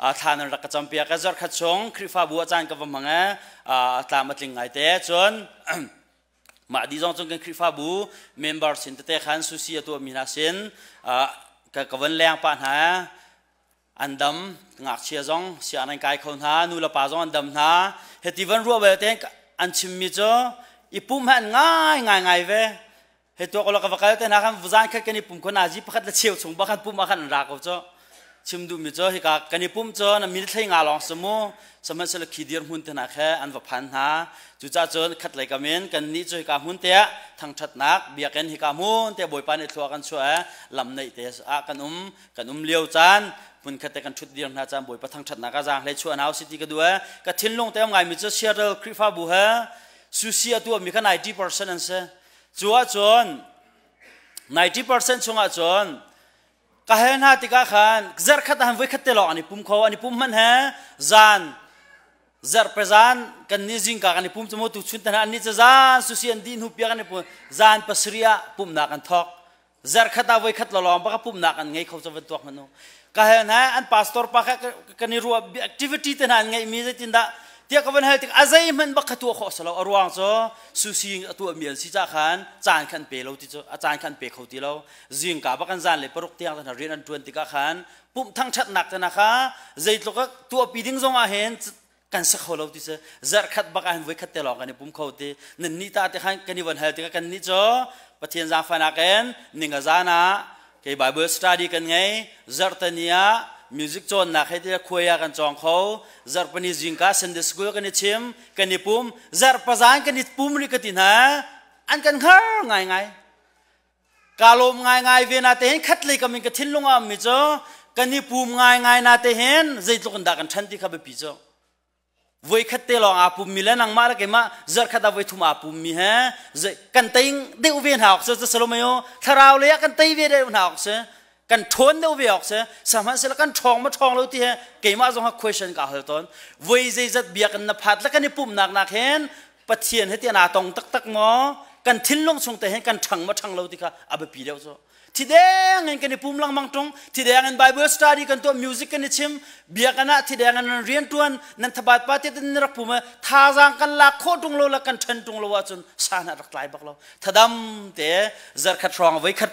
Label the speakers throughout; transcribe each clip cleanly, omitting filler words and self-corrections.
Speaker 1: Thla nan rak ka campiak. Zarkhat chung Khrihfabu ah caan ka va hmang e. Tlam a tling ngai te. Cun mah di zong cun kan Khrihfabu member sin tete khan susi a tuahmi hna sin ka van leng pah hna. An dam, ngakchia zong sianginn an kai kho hna, nu le pa zong an dam hna. Hiti van ruah belte an chimmi cu i pum he an ngai ngai ngai ve. He tuak ka va kal te hna khan zan khat kan i pum khon azi pakhat le cheu chung bakhan pum ah khan an ra ko cu. Chim duhmi cu hika kan i pum cu na min thlei nga lawng si mu. Sihmanhsehlaw khi dir hmun te hna khe an va phan hna. Cucaah cun khat lei kam in kan nih cu hika hmun te ah thangṭhatnak biakinn hika hmun te Bawipa nih thlua kan chuah i lam neih te ah kan um. Kan um lio caan hmunkhat te kan ṭhut dir hna caan Bawipa thangṭhatnak ah zaang hlei chuah hna usih ti ka duh. Ka thinlung te um ngaimi cu Seattle Khrihfabu he susi a tuahmi kha 90% an si. Cu ahcun 90% chungah cun ka hel hna tikah khan zarhkhat ah voikhat te lawng an i pum kho. An i pum hmanh he zan zarhpe zan kan nih zingka kan i pum cu mu tu chun te hna an nih cu zan susi an dih hnu piak an i pum zan pasarih ah pumhnak an thawk. Zarhkhat ah voikhat lawng baka pumhnak an ngei kho cu van tuak hmanh u. Ka hel hna an pastor pa kha kan i ruah activity te hna an ngeihmi zeitindah tiah ka van hal tik a zeihmanh bak kha tuah khawh si lo. A ruang cu susi a tuahmi an si ca khan caan khan pe lo ti cu a caan khan pe kho ti lo. Zingka bak an zan le paruk tiang te hna rian an tuan tikah khan pumh thangthatnak te hna kha zeitluk tuahpi ding zong ah hin kan si kho lo ti si. Zarhkhat bak ah hin voikhat te lawng kan i pum kho ti. Nan nih ta te khan kan i van hal tikah kan nih cu Pathian zaangfahnak in ninga zan ah kei Bible study kan ngei. Zarhtani ah music cawnnak he ti khuai ah kan cawng kho. Zarhpani zingka Sunday school kan i chim, kan i pum. Zarhpazan kan i pum rih ka ti hna. An kan hngar ngaingai. Ka lawm ngaingai ve na te hin khat lei kam in ka thinlung a ummi cu kan i pum ngaingai na te hin zeitluk in dah kan ṭhan ti kha biapi cu. Voi khat te lawng aa pummi le nangmah le keimah zarkhat ah voi thum aa pummi he kan tei deuh ve hna awk si cu salomayo thlarau lei ah kan tei ve deuh hna awk si kan ṭhawn deuh ve awk si. Sihmanhsehlaw kan ṭhawng ma ṭhawng lo ti he keimah zong ha question ka hal tawn. Voi zeizat biakinn na phat le kan i pumhnak nak hin Pathian he tiah naa tong taktak maw? Kan thinlung chung te hin kan ṭhang maw ṭhang lo ti kha a biapi deuh cu. Thideng in kan i pum lengmang ṭung, thideng in Bible study kan tuah, music kan i chim, biakinn ah thideng in nan rian ṭuan, nan thabat pa te nan rak pum, thazaang kan lak khawh ṭung lo le kan ṭhen ṭung lo ahcun san ah rak tlai bak lo. Thadam te zarkhat hrawng voikhat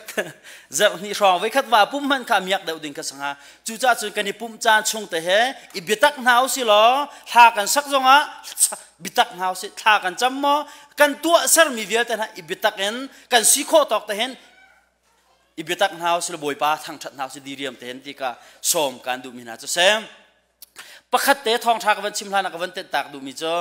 Speaker 1: zarhhnih hrawng voikhat va pum hmanh kha miak deuh ding ka sanga. Cucaah cun kan i pumh caan chung te he i biatak hna usih law hla kan sak zongah biatak hna usih, thla kan cam maw kan tuah sermi vialte hna i biatak in kan si khawh tawk te hin i biatak hna usih law Bawipa thangṭhat hna usih diriam te hin ti ka sawm kan duhmi hna cu sem. Pakhat te thawngṭha ka van chim hlan ah ka van tenhtak duhmi cu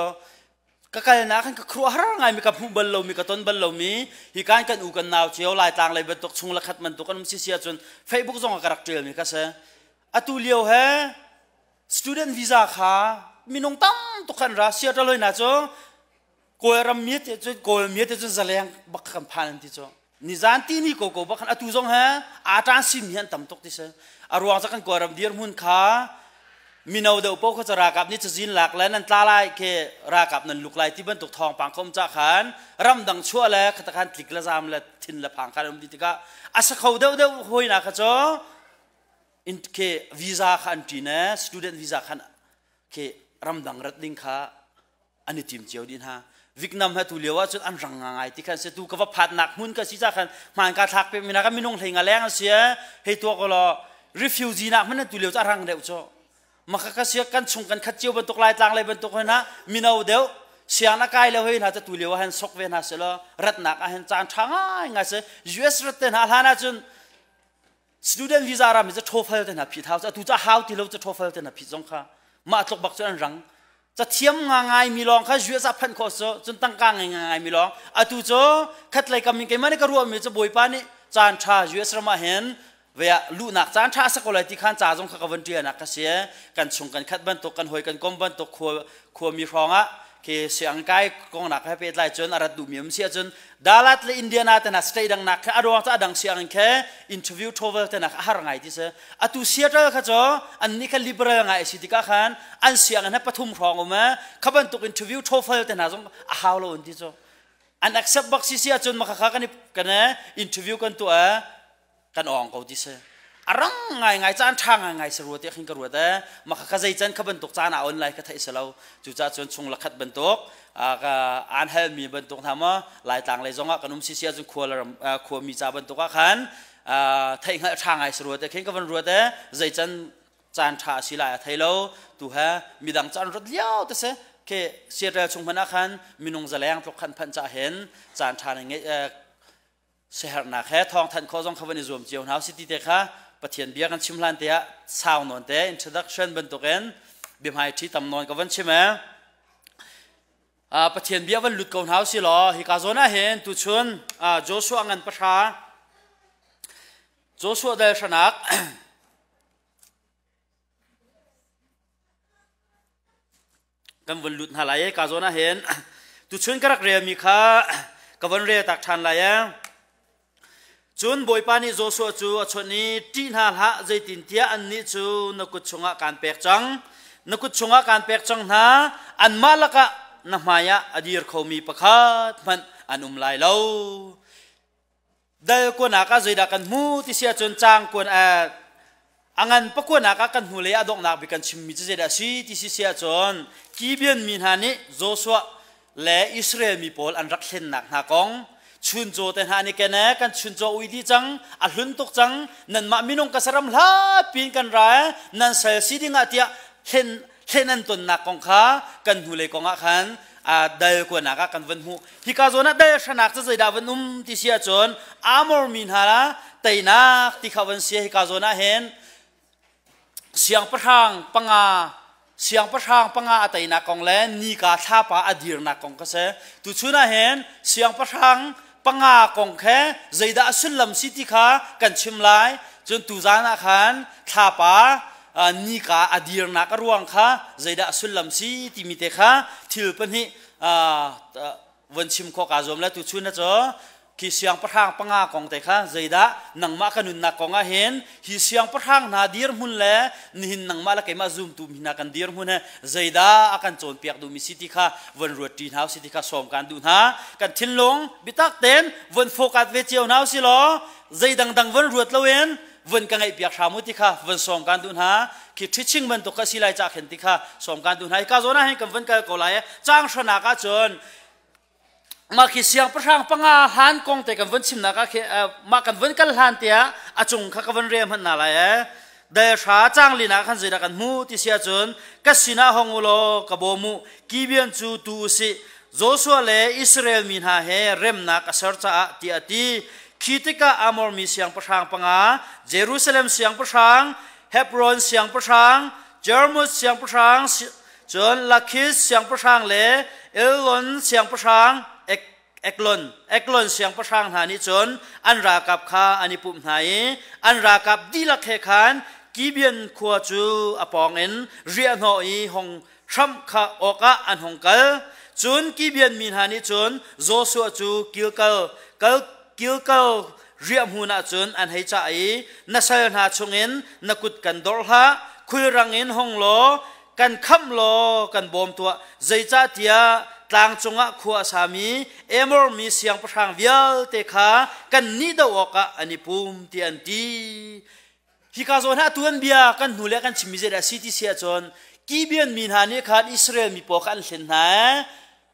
Speaker 1: ka kalnak kan ka khuaruahhar ngaimi, ka hmuh bal lomi, ka ton bal lomi, hi kan kan u kan nau cio Laitlang lei bantuk chung le khat bantuk kan um si si ahcun Facebook zong ah ka rak ṭialmi ka si. Atu lio he student visa kha minung tam tuk khan ra. Seattle hoi na cu Kawlram mi te cu, Kawl mi te cu zaleng bak kan phan an ti cu. Nizan ti ni ko ko bak khan atu zong he aa ṭan sim hi an tam tuk ti si. A ruang cu kan Kawlram dirhmun kha mino deuh paoh kha cu ralkap nih cazin lak le nan tla lai khi ralkap nan luk lai ti bantuk thawngpang kha um ca khan ramdang chuah le khata khan tlik le zaam le thin le phang khan um dih tikah a sa kho deuh deuh hawina kha cu in khi visa kha an ṭin e, student visa khan khi ramdang rat ding kha an i tim cio dih hna. Vietnam ha tu lio ah cun an rang ngai ti khan se. Tu ka va phatnak hmun ka si ca khan hmaan ka thlak pe mina ka minung hlei nga leng an si hei tua ko law refugee nak hman tu lio cu a rang deuh cu maka ka sia. Kan chung kan khat cio bantuk Laitlang lei bantuk hna mino deuh siang na kai lo hei hna tu lio ah han sok ve hna se law ratnak ah hin caan tha ngai ngai se. US rat te hna hlan ah cun student visa ram hi TOEFL te hna phit hau. Atu ca hau ti lo cu TOEFL te hna phit zong kha mah tluk bak cu an rang. Ca thiam nga ngai mi lawng kha US ah phanh khawh cu, cun tangka ngai ngai mi lawng. Atu cu khat lei kam in keimah nih ka ruah mi cu Bawipa nih caan tha US ram ah hin ve ah luhnak caan tha sa ko lai ti khan ca zong kha ka van ṭial nak ka si. Kan chung kan khat bantuk, kan hoi kan kom bantuk khua khuami hrawng ah khi siang kai kong nak he pehtlai cun a rat duhmi um si ahcun Dalat le Indiana te hna state dang nak khe a ruang cu a dang sianginn khe interview TOEFL te nak a har ngai ti si. Atu Seattle kha cu an nih kha liberal ngai si tikah khan an sianginn he pathum hrawng um e kha bantuk interview TOEFL te hna zong a hau lo an ti cu. An accept bak si si ahcun maka kha kan kan interview kan tuah kan awng ko ti si. A rang ngaingai caan ṭha ngaingai si rua tiah khin ka ruat ee. Mah kha zei can kha bantuk caan ah on lai ka theih si lo. Cucaah cun chung la khat bantuk aan halmi bantuk hna maw Laitlang lei zongah kan um sisi ahcun khua ram khuami ca bantuk ah khan theihhngalh ṭha ngai si rua tiah khin ka van ruat ee. Zei can caan ṭha a si lai a thei lo. Tu he midang caan rat lio te si khi Seattle chung hmanh ah khan minung zaleng tluk khan phanh cah hin caan ṭha na ngeih siaherhnak he thawngthanh khawh zong kha van i zuam cio hna usih ti te kha Pathian bia kan chim hlan te ah sau nawn te introduction bantukin biahmai ṭhi tam nawn ka van chim ee. Pathian bia van lut ko hna usih law hika zawn ah hin tuchun Joshua ngan pahra Joshua dal hranak Kan vun lut hna lai i ka zawn ah hin tuchun ka rak relmi kha ka von rel tak ṭhan lai ee. Cun Bawipa nih Joshua cu a chawnh i ṭih hna hlah zeitintiah annih cu na kut chungah kaan pek cang. Na kut chungah kaan pek cang hna. Anmah lakah na hmaiah a dir khomi pakhat hmanh an um lai lo. Dal kuanak ah zeidah kan hmu ti si ahcun caang kuan a ngan pakuanak ah kan hnu lei a donghnak bik kan chimmi cu zeidah a si ti si si ahcun Gibeon mi hna nih Joshua le Israel mi pawl an rak hlennak hna kong chuncaw te hna nih kene kan chuncaw ui dih cang a hlun tuk cang nanmah minung ka saram hlat pin kan ra nan sal si ding ah tiah hlen hlen an tonnak kong kha kan hnulei kong ah khan dal kuanak ah kan van hmuh. Hika zawn ah dal hranak cu zeidah van um ti si ahcun Amor mi hna la teinak ti kha van si. Hika zawn ah hin siangpahrang panga siangpahrang panga a teinak kong le nika thlapa a dirnak kong kha si. Tuchun ah hin siangpahrang panga kong khe zeidah a sullam si ti kha kan chim lai. Cun tuzan ah khan thlapa nika a dirnak a ruang kha zeidah a sullam si timi te kha thil pahnih von chim khawh kaa zuam le tuchun na cu khi siangpahrang panga kong te kha zeidah nangmah ka nunnak kong ah hin hi siangpahrang hna dirhmun le nihin nangmah le keimah zumtu mi hna kan dirhmun he zeidah a kan cawnpiak duhmi si ti kha von ruat ṭi hna usih ti kha sawm kan duh hna. Kan thinlung biatak tein von focus ve cio hna usih law zei dangdang von ruat loin von ka ngaihpiak hram u ti kha von sawm kan duh hna. Khi ṭhiching bantuk ka si lai ca khin ti kha sawm kan duh hna. Hika zawn ah hin kan von kal ko lai. Caang hranak ah cun mah khi siangpahrang panga hlan kong te kan von chimnak ah khi mah kan von kal hlan te ah a cung kha ka von rel hmanh na lai ee. Dal hra caang lin ah khan zeidah kan hmu ti si ahcun ka sinah hong u law ka bawm u. Gibeon cu tu u sih. Joshua le Israel mi hna he remnak a ser caah tiah a ti. Khi tikah Amor mi siangpahrang panga, Jerusalem siangpahrang, Hebron siangpahrang, Jarmuth siangpahrang, cun Lakhis siangpahrang le Elon siangpahrang Eklon Eklon siangpahrang hna nih cun an ralkap kha an i pumh hna i an ralkap dihlak he khan Gibeon khua cu a pawngin riahhnawh i hong hramh kha awkah an hung kal. Cun Gibeon mi hna nih cun Joshua cu Gilgal kal Gilgal riahhmun ah cun an hei cah i na sal hna chungin na kut kan dorh hlah, khulrang in hong law kan khamh law kan bawm tuah, zeicahtiah tlang cungah khua a sami Amor mi siangpahrang vialte kha kan nih doh awkah an i pum tiah an ti. Hika zawn ah tuan bia kan hnu le kan chimmi zeidah a si ti si ahcun Gibeon mi hna nih khan Israel mi pawl kha an hlen hna ee.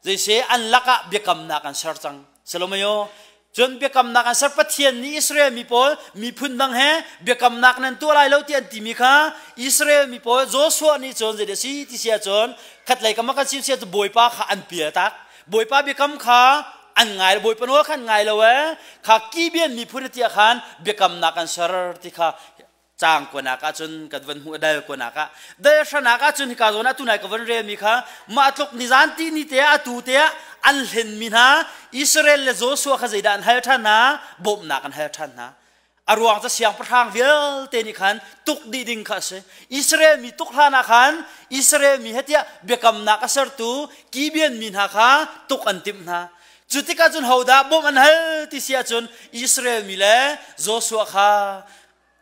Speaker 1: Zeise an lakah biakamnak an ser cang. Salomayo cun biakamnak an ser. Pathian nih Israel mi pawl miphun dang he biakamnak nan tuah lai lo ti an timi kha Israel mi pawl Joshua nih cun zeidah si ti si ahcun khatlei kam ah kan sim si ahcun Bawipa kha an pial tak. Bawipa biakam kha an ngai Bawipa nawl kha an ngai lo ee. Kha Gibeon miphun tiah khan biakamnak an ser ti kha caang kuanak ah cun kan van hmuh. Dal kuanak ah, dal hranak ah cun hika zawn ah tunai ka van relmi kha mah tluk nizan ti ni te ah atu te ah an hlenmi hna Israel le Joshua kha zeidah an hal ṭhan hna? Bawmhnak an hal ṭhan hna. A ruang cu siangpahrang vialte nih khan tuk dih ding kha a si. Israel mi tuk hlan ah khan Israel mi he tiah biakamnak a sertu Gibeon mi hna kha tuk an timh hna. Cu tikah cun hodah bawmh an hal ti si ahcun Israel mi le Joshua kha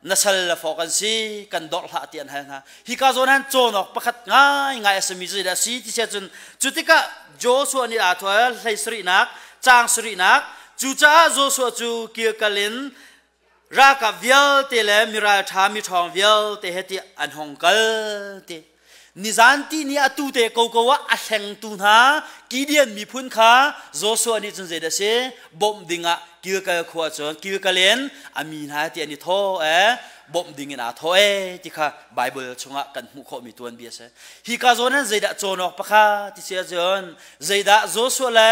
Speaker 1: na sal le fawk an si, kan dorh hlah ti an hal hna. Hika zawn han cawn awk pakhat ngaingai a simi cu zeidah a si ti si ahcun cu tikah Joshua nih aa thual hlei sarihnak caang sarihnak. Cucaah Joshua cu Gilgal in Ralkap vialte le miralṭha miṭhawng vialte he tiah an hong kal ti. Nizan ti ni atu te koko ah a hlengtu hna Gideon miphun kha Joshua nih cun zeidah si bawmh dingah Gilgal khua cun Gilgal in a mi hna ti an i thawh e bawmh ding in aa thawh e ti kha Bible chungah kan hmuh khawhmi tuanbia a si. Hi ka zawn in zeidah cawn awk pakhat ti si ahcun zeidah Joshua le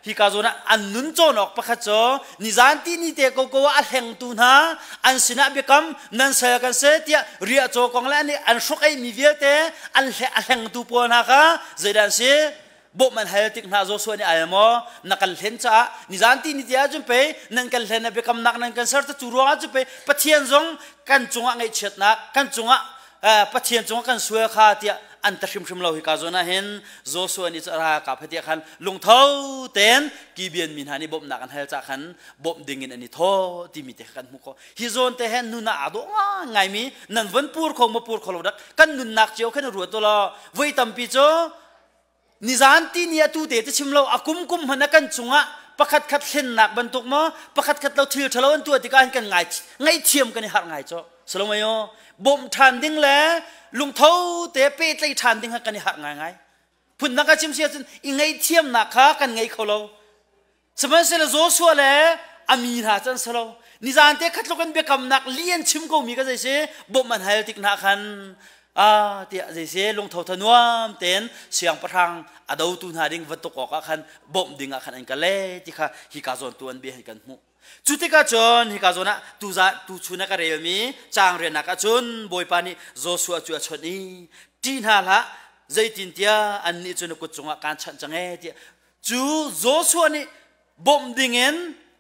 Speaker 1: hika zawn ah an nun cawn awk pakhat cu nizan ti ni te koko ah a hlengtu hna an sinah biakam nan sal kan si tiah riahcaw kong le an an hruk ei mi vialte an a hlengtu pawl hna kha zeidah an si bawmh an hal tik hna Joshua nih al maw na kan hlen caah nizan ti ni te ahcun pei nan kan hlen na biakamnak nan kan ser cu ruangah cu pei Pathian zong kan cungah ngaihchiatnak kan cungah Pathian cungah kan sual kha tiah an ta hrimhrim lo hika zawn ah hin Joshua nih cu ralkap he tiah khan lungtho tein Gibeon mi hna nih bawmhnak an hal cah khan bawmh ding in an i thawh timi te kha kan hmuh khawh. Hi zawn te he nun ah aa dawh ngaingaimi nan von pur kho maw pur kho lo dak kan nunnak cio khan ruat u law voi tampi cu nizan ti ni atu te te chim lo a kum kum hmanh kan cungah pakhat khat hlennak bantuk maw pakhat khat lo thil ṭhalo an tuah tikah kan ngai ngaihthiam kan i harh ngai cho salomayo bawmh ṭhan ding le lungtho te pehtlaih ṭhan ding kha kan i harh ngai ngai phundang ka chim si ahcun i ngaihthiamnak kha kan ngei kho lo. Sihmanhsehlaw Joshua le a mi hna cu an si lo. Nizan te khat tluk in biakamnak li an chim komi ka zei si bawmh an hal tik hna khan ah tiah zei si lungtho thanuam tein siangpahrang a dotu hna ding va tuk awk ah khan bawmh ding ah khan an kal e ti kha hika zawn tu an bia hin kan hmuh. Cu tikah cun hika zawn ah tuza tuchun ah ka relmi caang riannak ah cun Bawipa nih Joshua cu a chawnh i ṭih hna hlah zeitintiah annih cu na kut cungah kaan chanh cang e tiah Cu Joshua nih bawmh dingin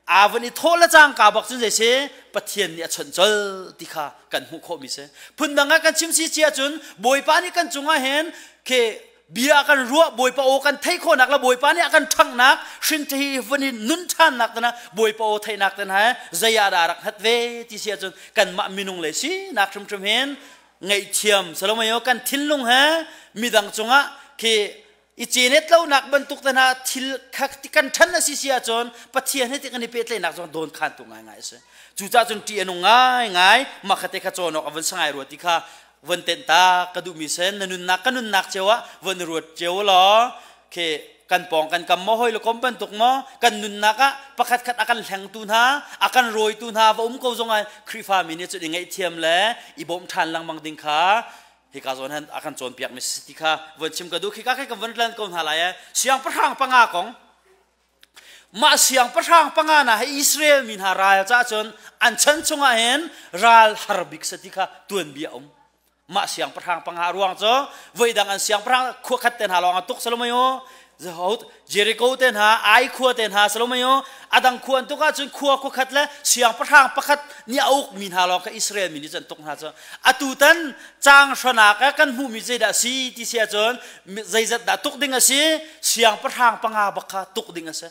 Speaker 1: aa van i thawh le cangka bak cun zei si Pathian nih a chawnh colh ti kha kan hmuh khawhmi si. Phundang ah kan chim si si ahcun Bawipa nih kan cungah hin khi bia kan ruah Bawipa aw kan theih khawhnak le Bawipa nih a kan ṭhanghnak hrinṭhi vun i nun ṭhannak te na Bawipa aw theihnak te hna zei ah dah rak hngat ve ti si ahcun kanmah minung le sinak hrimhrim hin ngaihthiam salomayo kan thinlung he midang cungah khi i cenet lonak bantuk te hna thil kha kan ṭhan a si si ahcun Pathian he ti kan i pehtlaihnak zong dawn khantu ngaingai a si. Cucaah cun ṭih a nung ngaingai mah kha te kha cawn awk a vun sangai rua ti kha von tenh ta ka duhmi sen na nunnak ka nunnak cio ah von ruat cio law khi kan pawng kan kam maw hoi le kom bantuk maw kan nunnak ah pakhat khat a kan hlengtu hna a kan rawitu hna va um ko zong ah Khrihfa mi nih cun i ngaihthiam le i bawmh ṭhan lengmang ding kha hika zawn han a kan cawnpiak mi si ti kha von chim ka duh. Khika khi kan von lan ko hna lai. Siangpahrang panga kong, mah siangpahrang panga na hi Israel mi hna ral ca cun an chan chungah hin ral har bik sa ti kha tuanbia um. Mah siangpahrang panga ruang cu voidang an siangpahrang khua khat te hna lawng a tuk salomayo Jericho te hna, Ai khua te hna, Salomayo, adang khua an tuk ahcun khua khua khat le siangpahrang pakhat nih a ukmi hna lawng kha Israel mi nih cun tuk hna cu. Atu tan caang hranak ah kan hmuhmi zeidah a si ti si ahcun zeizat dah tuk ding a si? Siangpahrang panga bak kha tuk ding a si.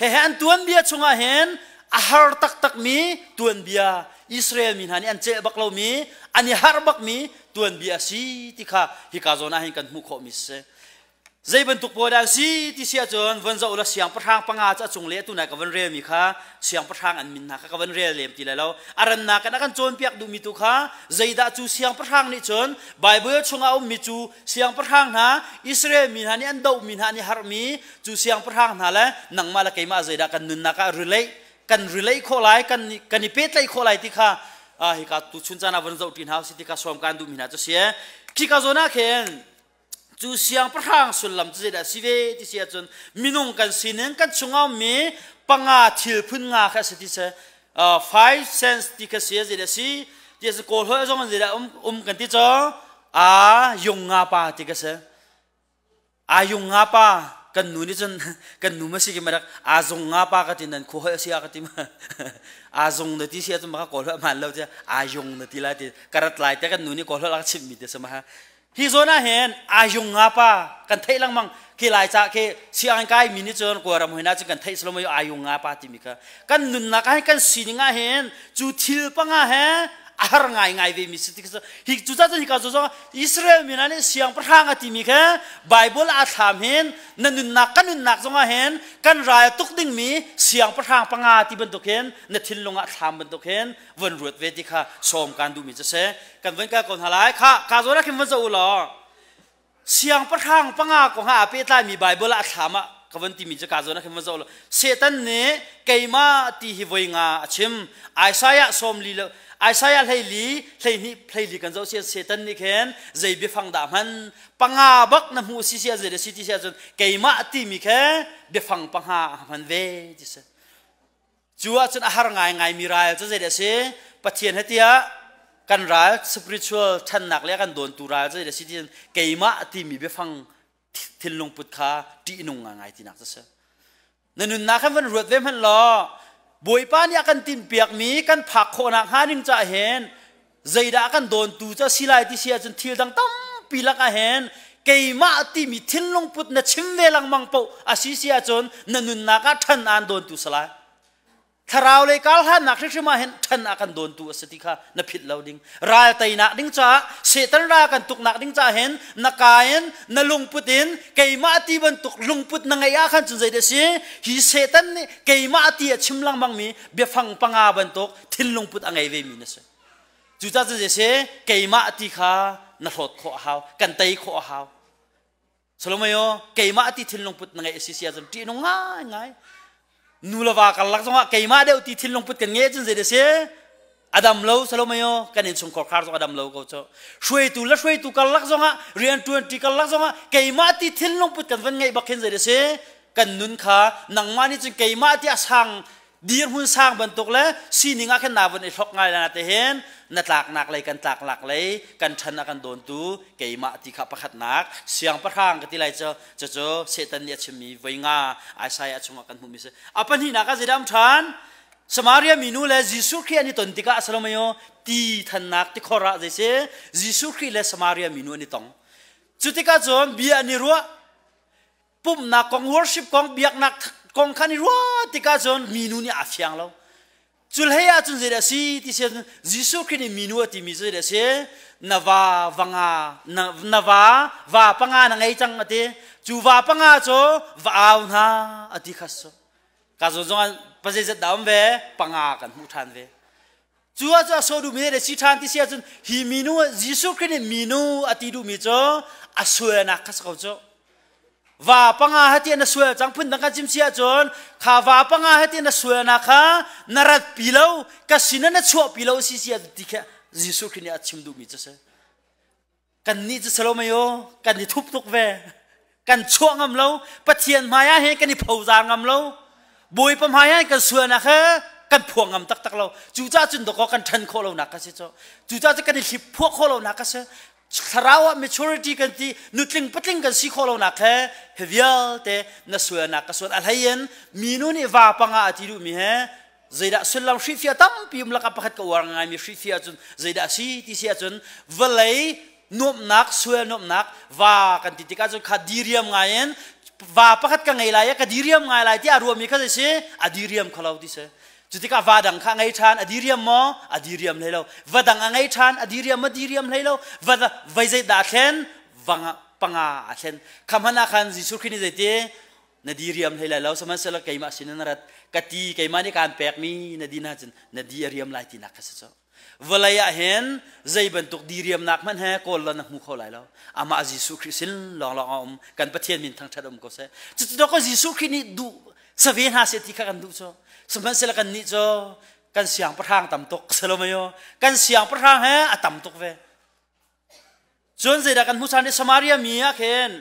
Speaker 1: Hehe an tuanbia chungah hin a har taktakmi tuanbia Israel mi hna nih an celh bak lomi an i harh bakmi tuanbia a si ti kha hika zawn ah hin kan hmuh khawhmi si. Zei bantuk pawl dah an si ti si ahcun von zoh ulaw siangpahrang panga cu a cung le atu nai ka von relmi kha siangpahrang an min hna kha ka von rel lem ti lai lo. A rannak in a kan cawnpiak duhmi tu kha zeidah cu siangpahrang nih cun Baibal chungah a ummi cu siangpahrang hna Israel mi hna nih an dohmi hna an i harhmi cu siangpahrang hna le nangmah le keimah zeidah kan nunnak ah relate kan relate khawh lai kan kan i pehtlaih khawh lai ti kha hika tu chun caan ah von zoh ṭi hna usih ti kha sawm kaan duhmi hna cu si. Khika zawn ah khin cu siangpahrang sullam cu zeidah si ve ti si ahcun minung kan sining kan chungah ummi panga thil phun nga kha a si ti si. Five sense ti kha si zeidah si ti si kawl holh zong zeidah um um kan ti cu a yung nga pa ti ka si. A yung nga pa kan nu nih cun kan nu ma si ki marak a zung nga pa ka ti nan khu holh si a ka ti ma a zung na ti si ahcun maka kawl holh hmaan lo ti a yung na ti lai ti karat lai te kan nu nih kawl holh a ka chimh mi te sama ha. Hi zawn ah hin ayung nga pa kan theih lengmang khi lai ca khi sianginn kai mi nih cun Kawlram hoi na cun kan theih silo maw ayung nga pa timi kha kan nunnak ah hin kan sining ah hin cu thil panga he. A har ngai ngai ve mi si ti hi cucaah cun hika zong Israel mi hna nih siangpahrang a timi kha Bible a thlam hin na nunnak kan nunnak zongah hin kan ral tuk dingmi siangpahrang panga ti bantuk hin na thinlung ah thlam bantuk hin von ruat ve ti kha sawm kan duhmi cu si. Kan von kal ko hna lai. Kha ka zawn ah khin von zoh u law siangpahrang panga kong ah aa pehtlaimi Baibal ah a thlam ah ka von timi cu ka zawn ah khin von zoh law Satan nih keimah ti hi voi nga a chim. Isaiah 40 le Isaiah 12 12 12 kan zoh sian Satan nih khin zei biafang dah hman panga bak na hmuh si sia zei si ti sia cun keimah timi khe biafang panga a hman ve ti si. Cu ahcun a har ngaingaimi ral cu zeidah a si? Pathian he tiah kan ral spiritual ṭhannak le kan dawntu ral cu zeidah a si ti keimah timi biafang thinlung put kha ṭihnung ngaingai tinak cu a si. Na nunnak khan van ruat ve hmanh law Bawipa nih a kan tinhpiakmi kan phak khawhnak hnga ding caah hin zeidah kan dawntu cu a si lai ti si ahcun thil dang tampi lakah hin keimah timi thinlung put na chim ve lengmang paoh a si si ahcun na nunnak ah ṭhan aan dawntu si lai. Thlarau lei kar hlannak hrimhrim ah hin ṭhan a kan dawntu a si ti kha na philh lo ding. Ral teinak ding caah Satan ral kan tuknak ding caah hin na ka in na lungput in keimah ti bantuk lungput na ngeih ah khan cun zeidah si hi Satan nih keimah ti a chim lengmang mi biafang panga bantuk thinlung put a ngei ve mi na si. Cucaah cun zei si keimah ti kha na hlawt khawh a hau, kan tei khawh a hau. Salomayo keimah ti thinlung put na ngeih a si si ahcun ṭihnung ngai ngai. Nu le va karlak zongah keimah deuh ti thinlung put kan ngeih ahcun zei si a dam lo Salomayo kan innchungkhar khar zong a dam lo ko cu. Hruaitu le hruaitu karlak zongah rianṭuanṭi karlak zongah keimah ti thinlung put kan van ngeih bak khin zei si kan nun kha nangmah nih cun keimah ti a sang dirhmun sang bantuk le sining ah khin naa vun i hlok ngai na te hin na tlaknak lei kan tlaknak lei kan ṭhan a kan dawntu keimah ti kha pakhatnak siangpahrang ka ti lai cu cucu Satan nih a chimmi voi nga Isaiah chungah kan hmuhmi si. A pahnihnak ah zeidah um ṭhan? Samaria minu le Jesuh Khrih an i ton tikah Salomayo ti thannak tikhor ah zei si Jesuh Khrih le Samaria minu an i tong. Cu tikah cun bia an i ruah. Pumhnak kong, worship kong, biaknak kong khan i ruah tikah cun minu nih aa fiang lo. Cu hlei ah cun zeidah a si ti si ahcun Jesuh Khrih nih minu a timi cu zeidah a si? Na va va nga na, na va va panga na ngei cang a ti. Cu va panga cu va au hna a ti kha cu. Ka zawn zong ah pazeizat dah um ve? Panga kan hmuh ṭhan ve. Cu ah cu a sawh duhmi le si ṭhan ti si ahcun hi minu Jesuh Khrih nih minu a ti duhmi cu a sualnak kha si ko cu. Va panga he tiah na sual cang phundang kan chim si ahcun kha va panga he tiah na sualnak kha na rat pi lo ka sin ah na chuah pi lo si si ti kha Jesuh Khrih nih a chim duhmi cu si. Kannih cu Salomayo kan i thup tuk ve. Kan chuah ngam lo. Pathian hmai ah hin kan i phozar ngam lo. Bawipa hmai ah kan sualnak he kan phuang ngam taktak lo. Cucaah cun dawkaw kan ṭhan khawh lonak ka si cu. Cucaah cun kan i hlip phuah khawh lonak ka si. Thlarau ah maturity kan ti nutling patling kan si khawh lonak he hi vialte na sualnak ka sual. A hlei in minu nih va panga a ti duhmi he zeidah sullam hrihfiah tampi um lakah pakhat ka uar ngaimi hrihfiah cun zeidah a si ti si ahcun vawlei nuamhnak sual nuamhnak va kan ti tikah cun kha diriam ngai in va pakhat ka ngei lai ka diriam ngai lai tiah a ruahmi kha zei si a diriam kho lo ti si. Cu tikah va dang kha a ngei ṭhan a diriam maw? A diriam hlei lo. Va dang a ngei ṭhan a diriam maw? Diriam hlei lo. Va vai zei dah a thlen? Vanga panga a thlen. Kha hmanh ah khan Jesuh Khrih nih zeiti na diriam hlei lai lo, sihmanhsehlaw keimah sin in rat ka ti keimah nih kaan pekmi na din ahcun na di a riam lai tinak kha si cu. Vawlei ah hin zei bantuk diriamnak hmanh he kawl law na hmu kho lai lo. Amah Jesuh Khrih sin lawnglawng a um. Kan Pathian min thangṭhat um ko seh. Cucu ko Jesuh Khrih nih duh save hna seh ti kha kan duh cu. Sihmanhsehlaw kan nih cu kan siangpahrang tam tuk salomayo kan siangpahrang he a tam tuk ve. Cun zeidah kan hmuh ṭhan i Samaria mi ah khin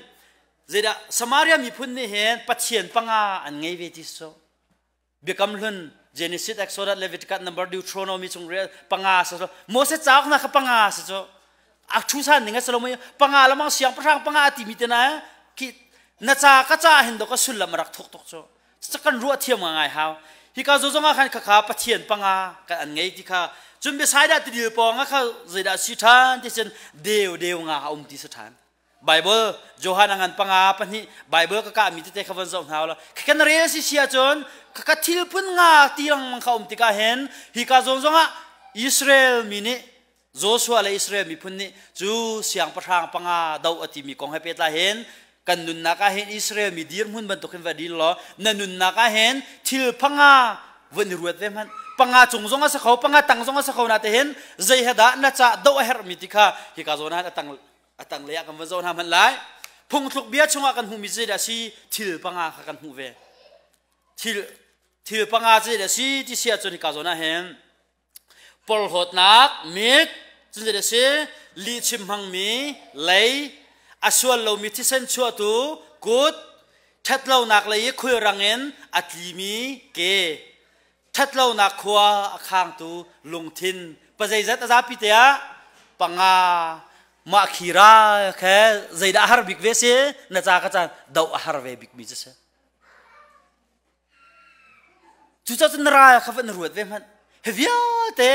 Speaker 1: zeidah Samaria miphun nih hin Pathian panga an ngei ve ti cu. Biakam hlun Genesis, Exodus, Leviticus, Number, Deuteronomy chung rel panga sa cu. Moses cauk na kha panga sa cu. A thu san ning a si lo mei panga lamang siangpahrang panga ti mi te na ki na ca ka ca hin do ka sullam rak thuk tuk cu. Kan ruah thiam ngai hau. Hika zo zong ah khan khakha Pathian panga kan an ngei ti kha cun biasai dah tidil pawng ah kha zeidah si ṭhan ti cun deu deu nga a um ti si ṭhan. Bible Johan a ngan panga pahnih Bible ka kah mi tete kha von zoh hna la kan rel si si ahcun ka thil phun nga ti lengmang kha um tikah hin hika zawn zongah Israel mi nih. Joshua le Israel miphun nih cu siangpahrang panga do a timi kong he pehtlai hin kan nunnak ah hin Israel mi dirhmun bantuk hin va dil law na nunnak ah hin thil panga vun i ruat ve hmanh. Panga cung zong a si kho, panga tang zong a si kho na te hin zei he dah na ca do a herhmi ti kha hika zawn ah a a tanglei ah kan van zoh hna hmanh lai. Phungthluk bia chungah kan hmuhmi zeidah a si? Thil panga kha kan hmuh ve. Thil panga zeidah a si ti si ahcun hika zawn ah hin porhlawtnak mit cun zeidah a si? Lihchim hmangmi lei, a sual lomi thisen chuahtu kut, ṭhatlonak lei i khulrang in a tlimi ke, ṭhatlonak khua a khangtu lungthin. Pazeizat a zapi te ah panga. Mah khi ra khe zeidah a har bik ve si? Na ca ka caan doh a har ve bikmi cu si. Cucaah cun na ral kha van ruat ve hmanh. Hi vialte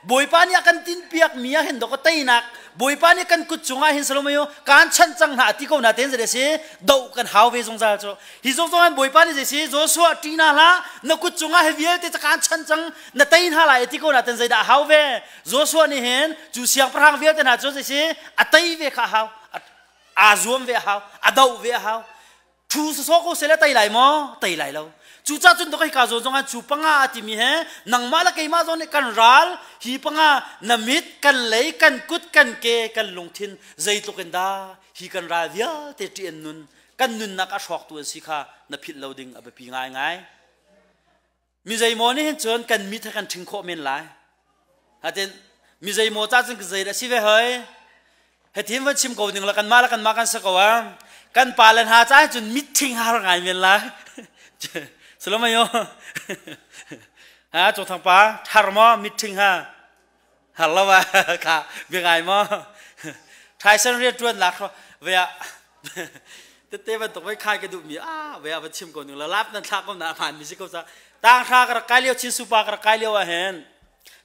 Speaker 1: Bawipa nih a kan tinpiak mi ah hin dawk teinak Bawipa nih kan kut cungah hin Salomayo kaan chanh cang hna ti ko na ten zei si doh kan hau ve zungzal cu. Hi zong zong Bawipa nih zei si Joshua ṭina hlah, na kut cungah hi vialte ca kaan chanh cang, na tei hna lai ti ko na ten zeidah hau ve. Joshua nih hin cu siangpahrang vialte hna cu zei si a tei ve kha hau, aa zuam ve a hau, a doh ve a hau. Thu sawsawh ko seh le tei lai maw? Tei lai lo. Cucaah cun hika zawn zong ah cu panga a timi he nangmah le keimah zong nih kan ral hi panga, na mit, kan lei, kan kut, kan ke, kan lungthin, zeitluk in dah hi kan ral vialte ṭih an nun, kan nunnak a hrawktu an si kha na philh lo ding a biapi ngaingai. Mi zeimaw nih hin cun kan mit he kan ṭhing khawh men lai. Hatin mi zeimaw ca cun zei dah si ve hoi? Hitin van chim ko ding la kanmah le kanmah kan si ko a. Kan pa le hna ca cun mit ṭhing har ngai men lai. Salomayo. Ha Cung Thang pa thar maw mit ṭhing ha? Har lo a kha bia ngai maw? Thaisen rian ṭuan lak ve ah tete bantuk vai khai ka duh mi a ve ah va chim ko ning la lap nan thlak ko na hmaan mi si ko ca tang hra ka rak kai lio Chin Supa ka rak kai lio ah hin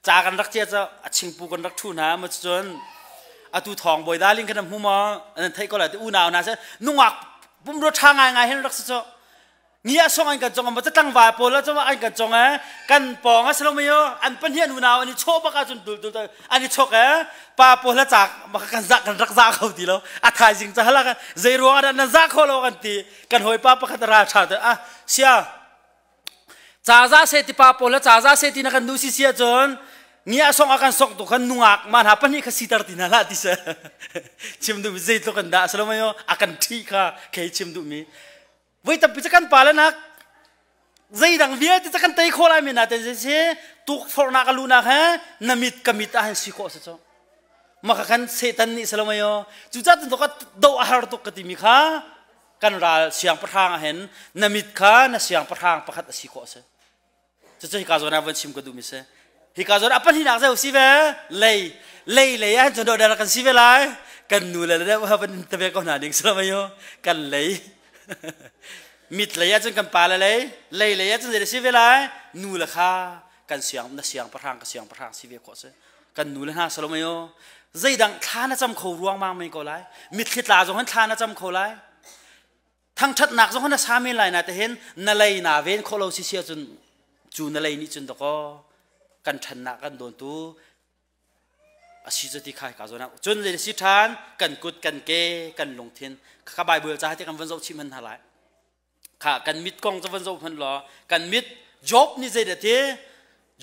Speaker 1: ca kan rak cia ca a chingpu kan rak thu hna ma cun atu thawng bawi daling kan hmu ma an theih ko la ti unau na se nungak pumro tha ngai ngai hin rak si cho Ni ah song an kan cong ma tlangval pawl ah cong an kan cong eh kan pawng a silo mayo an pahnih unau an i chawh bak ahcun dul dul an i chok eh pa pawl a cak ma kan za kan rak za kho ti lo. A thaizing ca hala zei ruang ah nan za kho lo kan ti. Kan hawi pa pakhat ral tha te ah sia ca za se ti pa pawl ca za se ti na kan nu si sia cun ni ah song a kan sok tu khan nungak ma hna pahnih kha sitar ti na la ti se. Chim duh mi zeitluk kan dah silo mayo a kan thi kha khei chim duh mi. Voi tampi cu kan pale nak zeidang vialte cu kan tei khawh lai men nain si tukforhnak a luhnak he na mit ka mit ah hin si khawh si cu. Maka khan Satan nih salomayo cucaah cun ka do a har tuk ka timi kha kan ral siangpahrang ah hin na mit kha na siangpahrang pakhat a si khawh si. Cucu hika zawn ah van chim ka duhmi si. Hika zawn ah pahnihnak zei si ve? Lei. Lei lei ah cun dawh kan si ve lai. Kan nu le le van in tave ko hna ding silo kan lei. Mit lei ah cun kan pa le lei. Lei lei ah cun zei si ve lai? Nu le kha kan siang na siang pahrang ka siang pahrang si ve khawh si. Kan nu le hna salo zeidang thla na cam kho ruang mang men ko lai. Mitthli tla zong hin thla na cam kho lai. Thangṭhatnak zong na sa men lai na te hin na lei na ven khawh lo si sia cun cu na lei nih cun dakaw kan ṭhannak kan dawntu a si cu ti khai ka zawn cun le si ṭhan kan kut kan ke kan lungthin kha Bible ca te kan van zoh chih hman hna lai. Kha kan mit kong cu van zoh hman law kan mit. Job nih zeidah ti?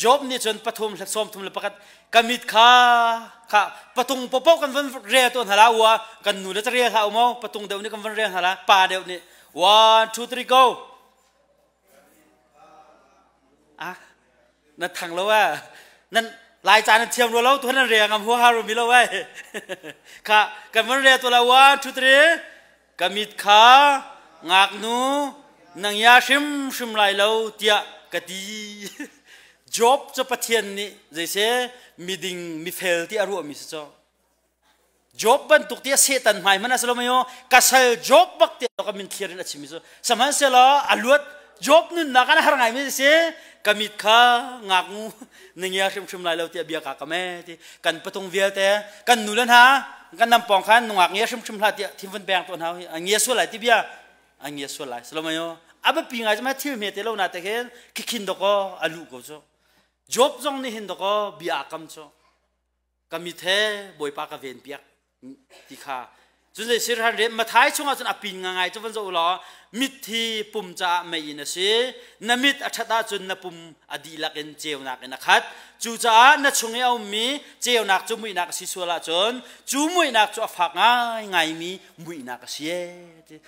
Speaker 1: Job nih cun pathum le 31 ka mit kha kha patung popo kan van rel tawn hala wa kan nu le ca rel hlah u patung deuh nih kan van rel hala pa deuh nih. 1 2 3 go. Ah na thang lo a nan lai ca nan thiam ro lo tu nan rel ngam hu ha ro mi lo ai. Kha kan van rel to la. 1 2 3. Ka mit kha ngaknu nang ya hrim hrim lai lo tiah ka ti. Job cu Pathian nih zeise miding mifel ti a ruahmi si cu. Job bantuk ti a Satan hmai hmanh a si lo mayo ka sal Job bak ti ka min thlir in a chimmi cu. Sihmanhsehlaw a luat Job nunnak an har ngaimi si ka mit kha ngaknu na ngia hrimhrim lai lo tiah bia ka kam e ti. Kan patung vialte kan nu le hna kan nam pawng khan nungak ngia hrimhrim hlah tiah thim van beng tuah hna a ngia sual lai ti bia a ngia sual lai salomayo a biapi ngai cuma thil hme te lo na te khin khikhin doko a lu ko cu. Job zong nih hin doko bia kam cu. Ka mit he Bawipa ka ven piak ti kha cun zei sir han re Mathai chungah cun a pin ngai cu van zoh law mit hi pum caah mei in a si na mit a ṭhat ahcun na pum a dihlak in ceunak in a khat cucaah na chung i a ummi ceunak cu muihnak a si sual ahcun cu muihnak cu a fak ngaingaimi muihnak a si ee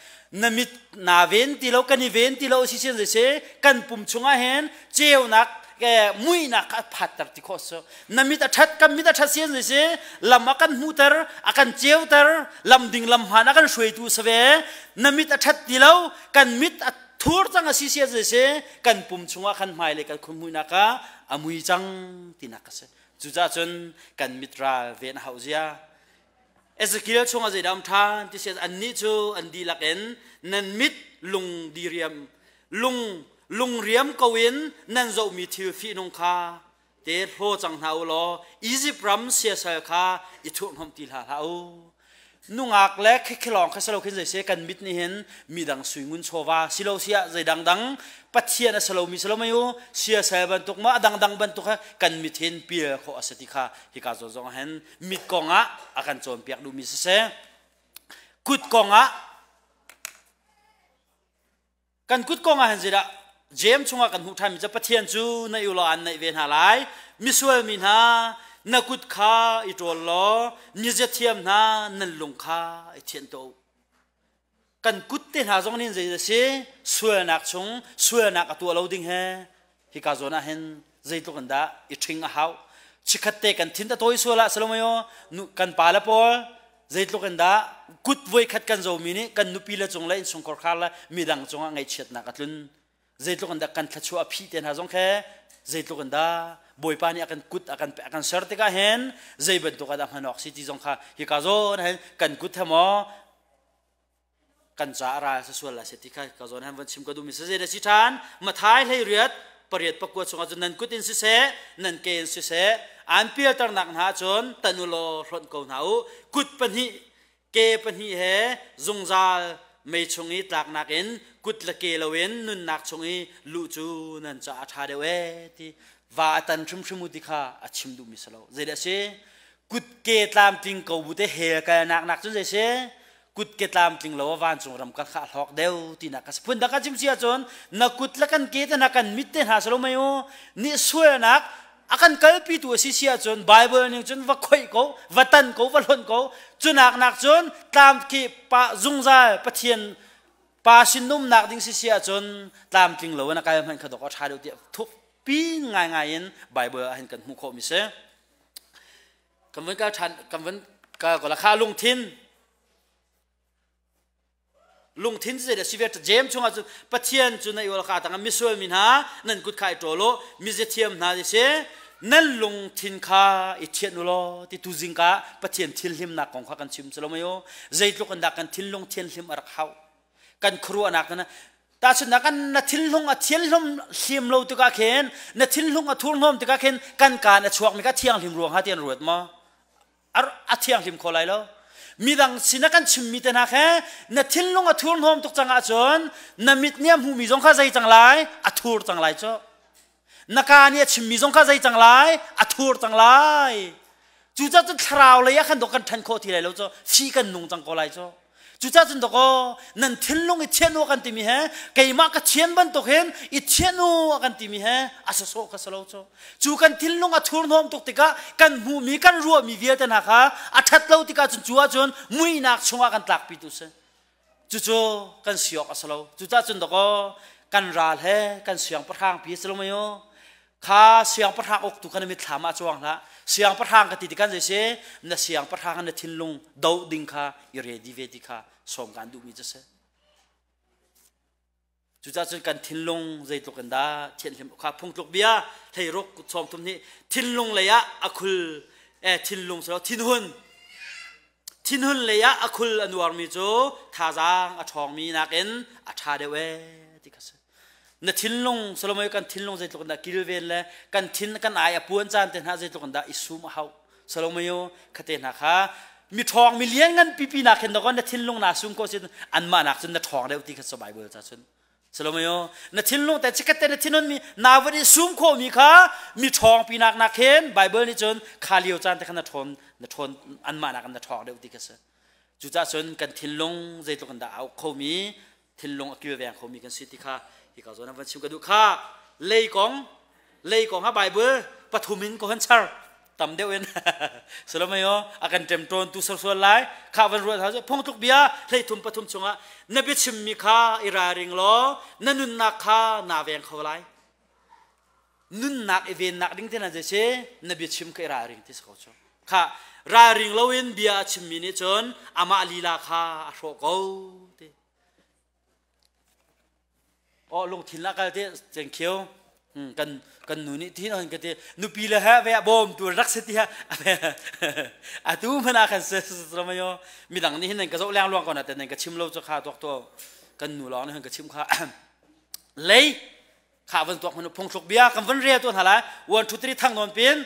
Speaker 1: na mit naa ven ti lo kan i ven ti lo si sin si kan pum chungah hin ceunak muihnak kha a phatter ti khawh so na mit a ṭhat kan mit a ṭhat sian si lam a kan hmuhter a kan ceuter lam ding lam hmaan a kan hruaitu si ve na mit a ṭhat ti lo kan mit a thur cang a si sian si kan pum chungah khan hmai le kan khun muihnak ah a mui cang tinak a si cucaah cun kan mit ral ven a hauh zia Ezekiel chungah zeidah um ṭhan ti si annih cu an dihlak in nan mit lung diriam lung lungriam ko in nan zohmi thil fihnung kha te hlaw cang hna u law Izipt ram siasal kha i thurhhnawmh ti hlah hlah u. Nungak le khikhilawng kha silo khin zei se kan mit nih hin midang suingun chawva silo siah zei dangdang Pathian a si lomi si lo mei u siasal bantuk ma a dangdang bantuk kha kan mit hin pil khawh a si ti kha hika zawn zong hin mit kong ah a kan cawnpiak duhmi siseh kut kong ah kan kut kong ah hin zeidah James chungah kan hmuh ṭhanmi cu Pathian cu na ulaw an naih ve hna lai misual mi hna na kut kha i ṭawl law mi ziathiam hna nan lung kha i thianh tuah u kan kut te hna zong nih zei a si sualnak chung sualnak a tuah lo ding he hika zawn ah hin zeitluk in dah i ṭhing a hau chikhat te kan thin a tawi sual ah salomayo kan pa le pawl zeitluk in dah kut voi khat kan zomi nih kan nupi le cung le innchungkhar khar le midang cungah ngaihchiatnak a tlun zeitluk in dah kan thluachuah a phih te hna zong khe zeitluk in dah Bawipa nih a kan kut a kan a kan ser tikah hin zei bantuk ah dah hman awk si ti zong kha hika zawn hin kan kut he maw kan ca a ral sual la se ti kha ka zawn han van chim ka duhmi si zei da si ṭhan Mathai hlei riat pariat pakua chungah cun nan kut in siseh nan ke in siseh an pialternak hna cun tan u law hlonh ko hna u kut pahnih ke pahnih he zungzal mei chung i tlaknak in kut le ke loin nunnak chung i luh cu nan caah a ṭha deuh ee ti va a tan hrimhrim u ti kha a chim duhmi si lo zeidah a si kut ke tlamtling ko bu te hel kalnak nak cun zei si kut ke tlamtling lo vancung ram ka kha hlawk deuh tinak ka si phun dang ka chim si ahcun na kut le kan ke te hna kan mit te hna salo mei u nih sualnak a kan kalpi tu a si si ahcun Bible ning cun va khoih ko va tan ko va hlonh ko cunak nak cun tlam ki pa zungzal Pathian pa sin umnak ding si si ahcun tlamtling lo in a kal hmanh kha dok a ṭha deuh tiah thuk pi ngaingai in Bible ah hin kan hmuh khawh mi si. Kan vun kal ṭhan kan vun kal ko la kha lungthin lungthin zei dah si ve James chungah cun Pathian cu na iol ka tangah misual mi hna nan kut kha i ṭawl u miziathiam hna ti si nan lungthin kha i thianh u law ti tu zingka Pathian thilhlimnak kong kha kan chim cu lo mei u zeitluk in dah kan thinlung thianhlim a rak hauh kan khuaruahnak na tahchunhnak kan na thinlung a thianhlum hlim lo tikah khin na thinlung a thurhnawm tikah khin kan kaan a chuakmi kha thianghlim ruang ha ti an ruat maw a thianghlim kho lai lo midang sin a kan chimmi te hna khe na thinlung a thurhnawm tuk cang ahcun na mit nih a hmuhmi zong kha zei cang lai a thur cang lai cu na kaa nih a chimmi zong kha zei cang lai a thur cang lai cucaah cun thlarau lei ah khan dok kan ṭhan khawh ti lai lo cu fi kan nung cang ko lai cu cucaah cun dakaw nan thinlung i thian u kan timi he keimah ka thian bantuk hin i thian u kan timi he a sawsawh ka si lo cu cu kan thinlung a thurhnawm tuk tikah kan hmuhmi kan ruahmi vialte hna kha a ṭhat lo tikah cun cu ahcun muihnak chungah kan tlakpi tu si Cucu kan si awk a si lo. Cucaah cun dakaw kan ral he kan siangpahrang pi si lo mei u. Kha siangpahrang uktu kha na mitthlam ah cuang hlah. Siangpahrang ka ti tikhan zei si na siangpahrang na thinlung doh ding kha i ready ve ti kha sawm kan duhmi cu si. Cucaah cun kan thinlung zeitluk in dah thianhlim kha phungtluk bia hleiruk sawm thum nih thinlung lei ah a khul eh thinlung silo thinhun thinhun lei ah a khul a nuarmi cu thazaang a ṭhawngmi nakin a ṭha deuh ee ti kha si na thinlung Solomon kan thinlung zeitluk in dah kilven le kan thin kan ai a puan caan te hna zeitluk in dah i sum a hauh Solomon khate hna kha mi ṭhawng mi lian ngan pipi nak hin na thinlung naa sum ko sin anmah nak cun na ṭhawng deuh ti kha so Bible ca cun. Salomayo na thinlung te chikat te na thinun mi na van i sum kho mi kha mi ṭhawng pinak nak khin Bible nih cun kha lio caan te khan na ṭhawn na ṭhawn anmah nak na ṭhawng deuh ti kha si. Cucaah cun kan thinlung zeitluk in dah a uk khomi thinlung a kilveng khomi kan si ti kha hi ka zawn ah van chim ka duh kha lei kong lei kong ha Bible pathum in ko han char tam deuh in Salomayo a kan ṭemṭawn tu sual lai kha van ruat ha phungtluk bia hleithum pathum chungah na biachimmi kha i ralring law na nunnak kha naa veng kho lai nunnak i vennak ding te na zei si na biachim kha i ralring ti si ko cu kha ralring loin bia a chimmi nih cun amah lila kha a hrawh ko ti Oh lungthin la kal te thank you. Kan kan nu nih tin on ka ti nupi le ha ve bawm tu rak se ti ha atu mana kan se ramayo midang nih hin ka zo leng luang ko na ten ka chim lo chu kha tuak to kan nu lawng nih hin ka chim kha lei kha van tuak manu phungthluk bia kan van rel tu hna lai 1 2 3 thang non pin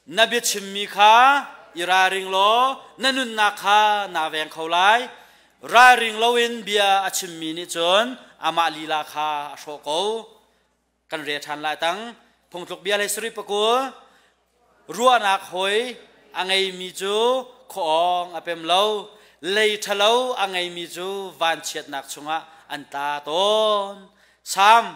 Speaker 1: Na biachimmi kha i ralring law na nunnak kha naa veng kho lai. Ralring loin bia a chimmi nih cun amah lila kha a hrawh ko. Kan rel ṭhan lai tang. Phungtluk bia le sarih pakul ruahnak hawi a ngeimi cu khuaawng a pem lo. Lei ṭhalo a ngeimi cu vanchiatnak chungah an tla tawn. Salm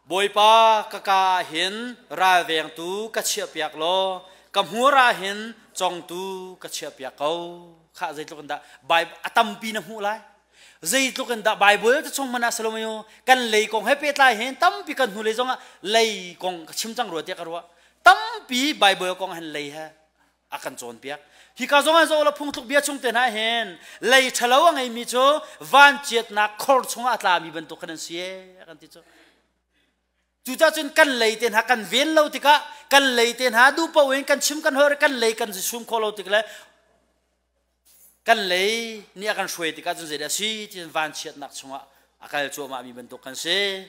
Speaker 1: Bawipa ka ka ah hin ralvengtu ka chiahpiak law ka hmur ah hin congtu ka chiahpiak ko. Khah zeitluk in dah Bible a tampi na hmuh lai. Zeitluk in dah Bible te chung mana salomayo kan lei kong he pehtlai hin tampi kan hnu lei zongah lei kong ka chim cang rua tiah ka ruah. Tampi Bible kong hin lei he a kan cawnpiak. Hika zong ah zoh la phungthluk bia chung te hna hin lei ṭhalo a ngeimi cu vanchiatnak khor chungah a tlami bantuk khan an si a kan ti cu. Cucaah cun kan lei te hna kan ven lo tikah kan lei te hna duh paoh in kan chim kan hor kan lei kan sum khawh lo tik le kan lei nih a kan hruai tikah cun zeidah a si ti vanchiatnak chungah a kal cuahmah mi bantuk kan si.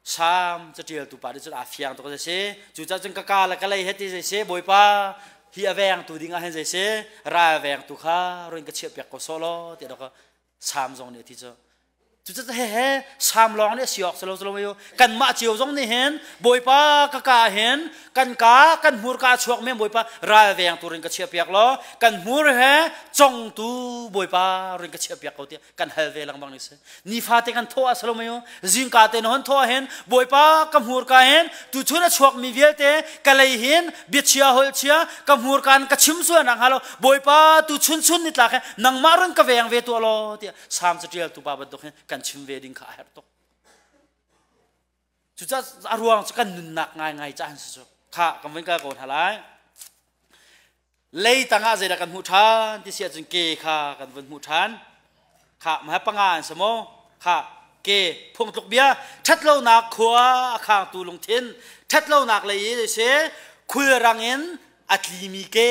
Speaker 1: Salm caṭialtu pa nih cun aa fiang tuk a si. Cucaah cun ka ka le ka lei he ti zei si Bawipa hi a vengtu ding ah hin zei si ral vengtu kha run ka chiahpiak ko sawh law tiah dok Salm zong nih a ti cu. Cucaah he he Salm lawng nih a si awk si lo si lo mei kanmah cio zong nih hin Bawipa ka ka hin kan ka kan hmurka a chuak men Bawipa ral vengtu rin ka chiahpiak law kan hmur he congtu Bawipa rin ka chiahpiak ko tiah kan hal ve lengmang ni si nifate kan thawh ah salomayo zingka te na hon thawh ah hin bawipa ka hmurka hin tuchun a chuak mi vialte ka lei hin biachia holh chia ka hmurka in ka chim sual nak hnga lo bawipa tuchun chun ni tlak he nangmah run ka veng ve tuah law tiah salm catial tu pa bantuk hin kan chim ve ding kha a herh tuk. Cucaah a ruang cu kan nunnak ngaingai ca an si cu. Kha kan vun kal ko hna lai. Lei tangah zeidah kan hmuh ṭhan ti si ahcun ke kha kan vun hmuh ṭhan. Kha ma panga an si maw? Kha ke phungtluk bia ṭhatlonak khua a khangtu lungthin ṭhatlonak lei i si khulrang in a tlimi ke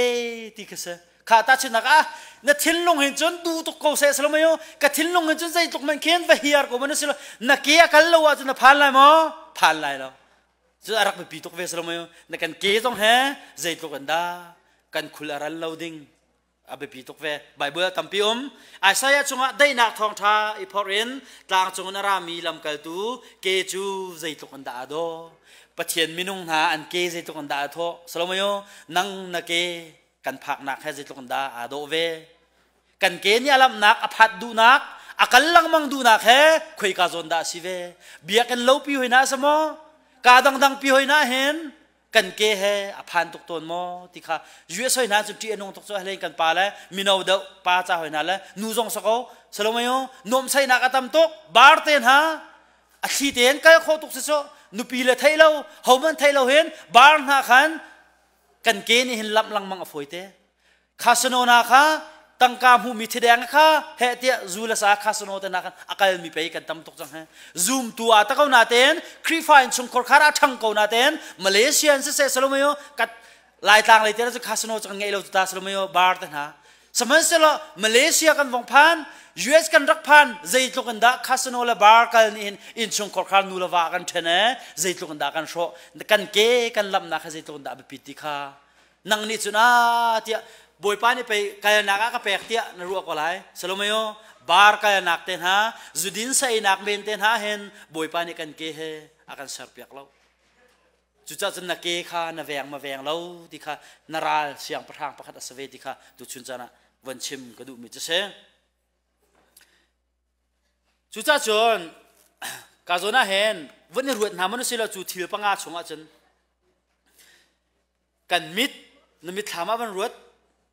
Speaker 1: ti kha si. Kha tahchunhnak ah na thinlung hin cun duh tuk ko seh salomayo ka thinlung hin cun zeitluk man khin va hiar ko man si lo na ke a kal lo ahcun na phan lai maw phan lai lo cu a rak biapi tuk ve salomayo na kan ke zong he zeitluk an dah kan khul a ran lo ding a biapi tuk ve Bible tampi um Isaiah chungah daihnak thawngṭha i phorh in tlang cung in a rami lamkaltu ke cu zeitluk an dah a daw Pathian minung hna an ke zeitluk an dah a thawh Salomayo nang na ke kan phaknak he zeitluk in dah aa dawh ve kan ke nih a lamhnak a phat duhnak a kal lengmang duhnak he khoika zawn dah a si ve biakinn lopi hoi na a si maw ka dangdang pi hoi na hin kan ke he a phan tuk tawn maw ti kha US hoi hna cu ṭih a nung tuk cu hlein kan pa le mino deuh pa ca hoi hna le nu zong sako salomayo nuamsainak a tam tuk bar te hna a thli tein kal khawh tuk si cu nupi le thei lo homan thei lo hin bar hna khan Kan ke nih hin lamh lengmang a fawi te. Khasano na kha tangka hmuhmi thideng kha heh tiah zu le sa khasano te na khan a kalmi pei kan tam tuk cang he. Zoom tu a ta ko na ten Khrihfa in chungkhor khar a ṭhang ko na ten Malaysia in siseh salomayo kat Laitlang lei te cu khasano cu kan ngeih lo tu ta salomayo bar te hna. Sihmanhsehlaw Malaysia kan vong phan, US kan rak phan, zeitluk in dah casino le bar kal nih hin innchungkhar khar nu le va kan ṭhen ee, zeitluk in dah kan hrawh, kan ke kan lamnak kha zeitluk in dah biapit ti kha nang nih cun ah tiah. Bawipa nih pei kalnak ah ka pek tiah na ruah ko lai. Salomayo bar kalnak te hna, zudin saeinak men te hna hin Bawipa nih kan ke he a kan serpiak lo. Cucaah cun na ke kha na veng ma veng lo ti kha na ral siangpahrang pakhat a si ve ti kha tuchun caan ah von chim ka duhmi cu si. Cucaah cun ka zawn ah hin von i ruat hna man usih law cu thil panga chungah cun kan mit na mitthlam ah van ruat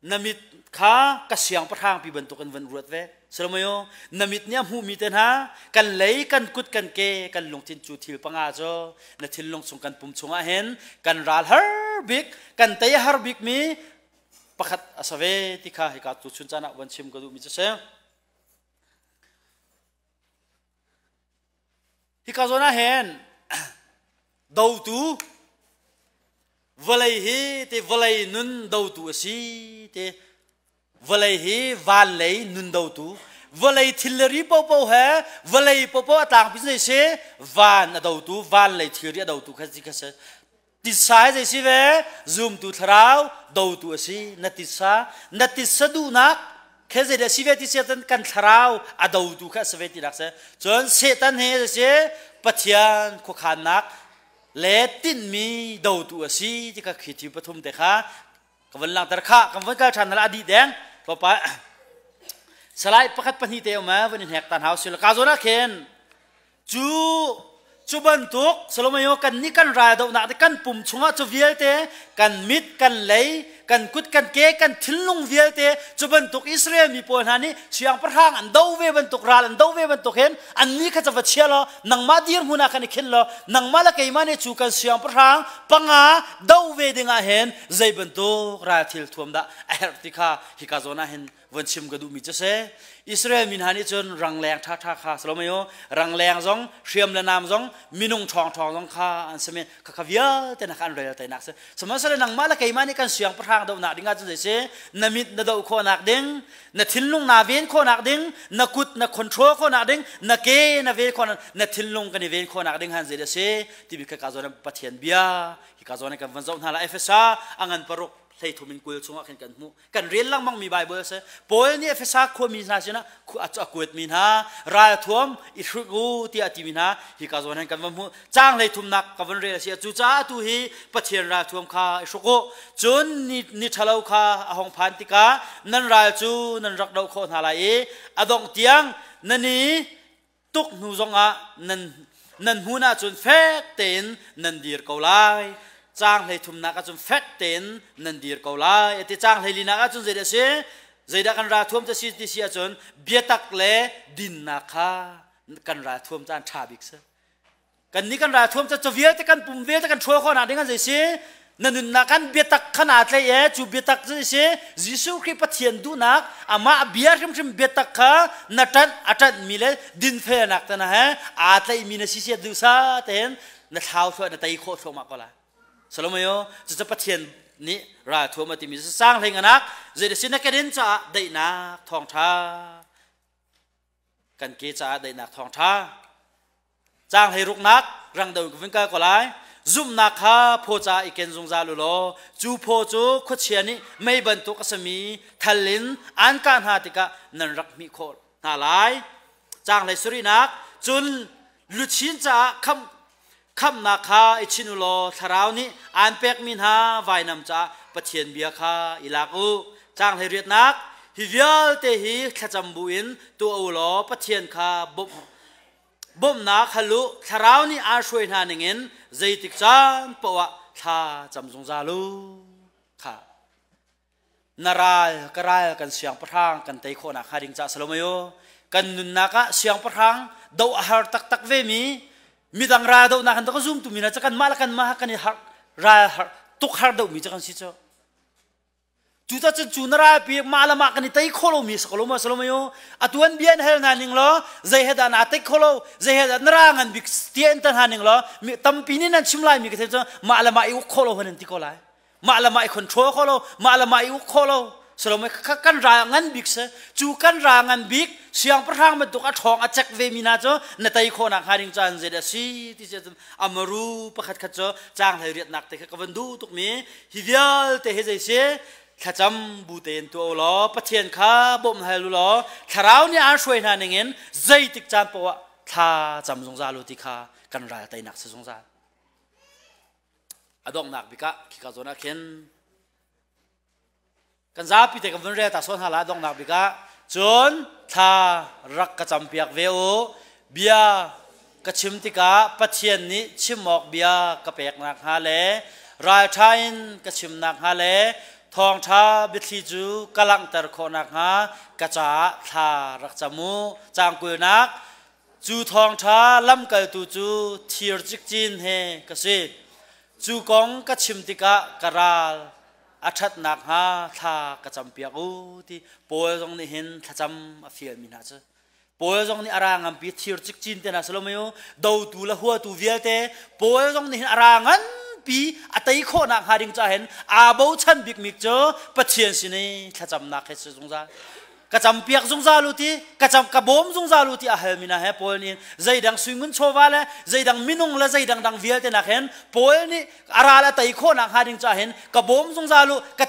Speaker 1: na mit kha ka siangpahrang pi bantukin van ruat ve Salomayo na mit nih a hmuhmi te hna kan lei kan kut kan ke kan lungthin cu thil panga cu na thinlung chung kan pum chungah hin kan ral har bik kan tei har bik mi pakhat a sa ve ti kha hika tu chun caan ah van chim ka duhmi cu si. Hika zawn ah hin dotu vawlei hi ti vawlei nun dotu a si ti vawlei hi van lei nun dotu vawlei thilri popo he vawlei popo a tlangpi zei si van a dotu van lei thilri a dotu kha si kha si Titsa hi zei si ve? Zumtu thlarau dotu a si. Na titsa, na titsa duhnak khe zei dah si ve ti si ahcun kan thlarau a dotu kha a si ve ti nak si. Cun Satan hi zei si? Pathian khuakhannak le tinhmi dotu a si ti kha khi thil pathum te kha ka van langhter kha kan van kal ṭhan hna la a dih deng. Papa salai pakhat pahnih te um van in hek tan hau sil ka zawn ah khin Cu cu bantuk Solomon kan nih kan ral dohnak te kan pum chungah cu vialte kan mit kan lei kan kut kan ke kan thinlung vialte cu bantuk Israel mi pawl hna nih siangpahrang an do ve bantuk ral an do ve bantuk hin annih kha va chia law nangmah dirhmun ah khan i khin law nangmah le keimah nih cu kan siangpahrang panga do ve dingah hin zei bantuk ral thil thuam dah a herh ti kha hika zawn ah hin von chim ka duhmi cu si Israel mi hna nih cun rangleng ṭhaṭha kha salomayo rangleng zong hriam le nam zong minung ṭhawng ṭhawng zong kha an si men kha kha vialte na kha an rel tainak si sihmanhsehlaw nangmah le keimah nih kan siangpahrang dohnak ding ah cun zei si na mit na doh khawhnak ding na thinlung naa ven khawhnak ding na kut na control khawhnak ding na ke na ven khawhnak na thinlung kan i ven khawhnak ding han zei a si timi kha ka zawn Pathian bia hi ka zawn kan van zoh hna la Efesa a ngan paruk 33 in 20 chungah khin kan hmuh kan rel lengmang mi Bible a si. Paul nih Efesa khuami hna sinah a kuatmi hna ralthuam i hruk u tiah a timi hna hi ka zawn hin kan van hmuh caang hlei thumnak ka van rel a si cucaah atu hi Pathian ralthuam kha i hruk u cun ni, ni ṭhalo kha a hong phan tikah nan ral cu nan rak doh khawh hna lai i a dongh tiang nan i tuk hnu zongah nan nan hmun ahcun fek tein nan dir ko lai caang hlei thumnak ahcun fek tein nan dir ko lai ati caang hlei linak ahcun zeidah a si zeidah kan ralthuam te si ti si ahcun biatak le dinnak kha kan ralthuam caan ṭha bik si kan nih kan ralthuam cu vialte kan pum vialte kan ṭhual khawh nak ding an zei si na nunnak kan biatak kha naa tlaih e cu biatak cu si Jesuh Khrih Pathian duhnak amah bia hrimhrim biatak kha na ṭanh a ṭanhmi le dinfelnak te na he aa tlaihmi na si sia duhsa tein na thlau thluah na tei khawh thluahmah ko lai Salomayo cucu Pathian nih ralthuam a timi sang hlei nganak zei si na kedin caah daihnak thawngṭha kan ke caah daihnak thawngṭha caang hlei ruknak rang do in ka ko lai zumhnak kha phaw caah i ken zungzal u law cu phaw cu khuachia nih mei bantuk a sami thal in an kah hna tikah nan rak hmih khawh hna lai caang hlei sarihnak cun luchin caah khamh Khamhnak kha i chinh u law thlarau nih aan pekmi hna vainam caah Pathian bia kha i lak u. Caang hleiriatnak hi vialte hi thlacam buin tuah u law Pathian kha bawmhnak hal u. Thlarau nih aan hruai hna ningin zeitik caan paoh ah thla cam zungzal u. Kha na ral ka ral kan siangpahrang kan tei khawhnak hnga ding caah salomayo kan nunnak ah siangpahrang doh a har taktak ve mi midang ral dohnak han ka zumtu mi na kan mah le kan mah kan i har ral har tuk har doh mi cu kan si cu cu ta cun cu na ral pi mah le mah kan i tei kho lo mi sakalo ma salomayo atuan bia in hal na ning lo zei he dah na tei kho lo zei he dah na ra ngan bik tia in tan ha ning lo mi tampi nih nan chim lai mi ka the cu mah le mah i uk kho lo han ti ko lai mah le mah i control kho lo mah le mah i uk kho lo Solomon kan ra ngan bik se cu kan ra ngan bik siangpahrang bantuk a ṭhawng a cek ve mi hna cu na tei khawhnak hnga ding caan zei dah si ti si ahcun amaru pakhat khat cu caang hlei riatnak te kha ka van duh tuk mi hi vialte hi zei si Thlacam bu tein tuah u law Pathian kha bawmh hal u law Thlarau nih aan hruai hna ningin zeitik caan paoh ah thla cam zungzal u ti kha kan ral teinak si zungzal. A donghnak bik ah khika zawn ah khin kan zapi te kan vun rel ta sawn hna la donghnak bik ah cun thla rak ka campiak ve u bia ka chim tikah Pathian nih chim awk bia ka pek nakhnga le ralṭha in ka chim nakhnga le thawngṭha biathli cu ka langhter khawh nakhnga ka caah thla rak cam u. Caang kulnak cu thawngṭha lamkaltu cu thir cikcin he ka si. Cu kong ka chim tikah ka ral a ṭhat nakhnga thla ka campiak u ti Paul zong nih hin thlacam a fialmi hna cu. Paul zong nih a ra nganpi thir cikcin te hna salomayo dotu le huatu vialte Paul zong nih hin a ra nganpi a tei khawhnak hnga ding ca hin aa bochan bikmi cu Pathian sin i thlacamnak he si zungzal ka campiak zungzal u ti ka cam ka bawm zungzal u ti a halmi na he Paul nih zeidang suingun chawva le zeidang minung le zeidang dang vialte nak hin Paul nih a ral a tei khawhnak hnga ding ca hin ka bawm zungzal u ka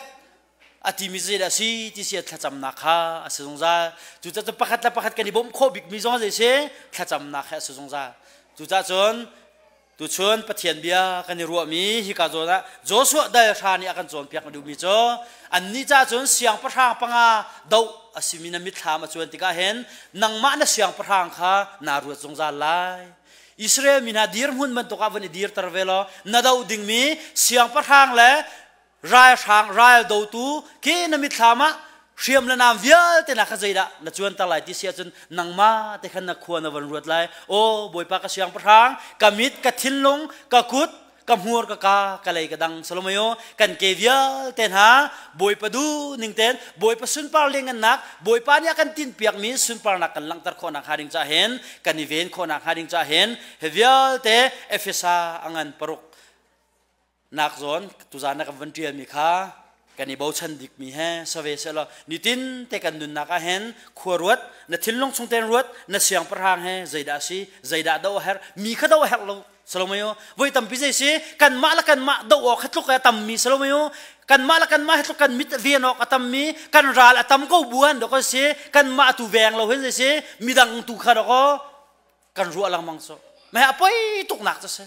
Speaker 1: a timi zeidah a si ti si thlacamnak kha a si zungzal. Cucaah cun pakhat le pakhat kan i bawmh khawh bikmi zong zei si thlacamnak he a si zungzal. Cucaah cun tuchun Pathian bia kan i ruahmi hika zawn ah Joshua dal hra nih a kan cawnpiak na duhmi cu annih caah cun siangpahrang panga doh a simi na mitthlam a cuan tikah hin nangmah na siangpahrang kha naa ruat zungzal lai. Israel mi hna dirhmun bantuk ah van i dirter ve law na doh dingmi siangpahrang le Ralhrang ral dotu khi na mitthlam ah hriam le nam vialte na kha zeidah na cuanter lai ti si ahcun nangmah te khan na khua na van ruat lai. Aw Bawipa ka siangpahrang, ka mit, ka thinlung, ka kut, ka hmur, ka ka, ka lei, ka dang Salomayo kan ke vialte hna Bawipa du ning ten Bawipa sunpar lengannak Bawipa nih a kan tinhpiakmi sunparnak kan langhter khawhnak hnga ding ca hin kan i ven khawhnak hnga ding ca hin hi vialte Efesa a ngan paruk nak zawn tuzan na kan van ṭialmi kha kan i bochan bikmi he save sehlaw nitin te kan nunnak ah hin khua ruat na thinlung chung ten ruat na siangpahrang he zeidah si zeidah do a herh mi kha do a herh lo salomayo voi tampi zei si kanmah le kanmah do awk kha tluk a tammi salomayo kanmah le kanmah he tluk kan mit ven awk a tammi kan ral a tam ko buan do kan si kanmah tu veng lo hin zei si midang tu kha do ko kan ruah lengmang cu meh a poi tuknak cu si.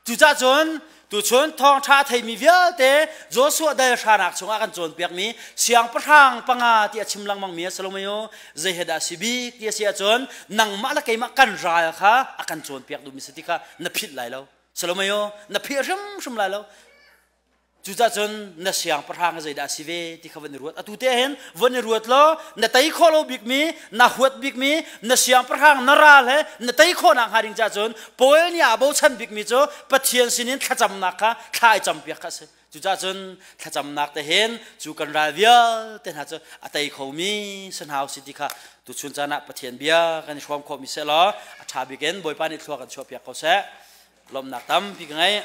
Speaker 1: Cucaah cun tuchun thawngṭha theimi vialte Joshua dal hranak chungah kan cawnpiakmi siangpahrang panga ti a chim lengmang mi a si lo mei u? Zei he dah si bik ti a si ahcun nangmah le keimah kan ral kha a kan cawnpiak duhmi si ti kha na philh lai lo. Si lo mei u? Na philh hrimhrim lai lo. Cucaah cun na siangpahrang zeidah a si ve ti kha van i ruat. Atu te hin van i ruat law na tei khawh lo bikmi, na huat bikmi, na siangpahrang na ral he na tei khawhnak hnga ding caah cun Paul nih aa bochan bikmi cu Pathian sinin thlacamnak kha thla i campiak kha a si. Cucaah cun thlacamnak te hin cu kan ral vialte hna cu a tei khomi si hna usih ti kha tuchun caan ah Pathian bia kan i hrawm khawhmi seh law a ṭha bik in Bawipa nih thlua kan chuahpiak ko seh. Lawmhnak tampi ka ngei.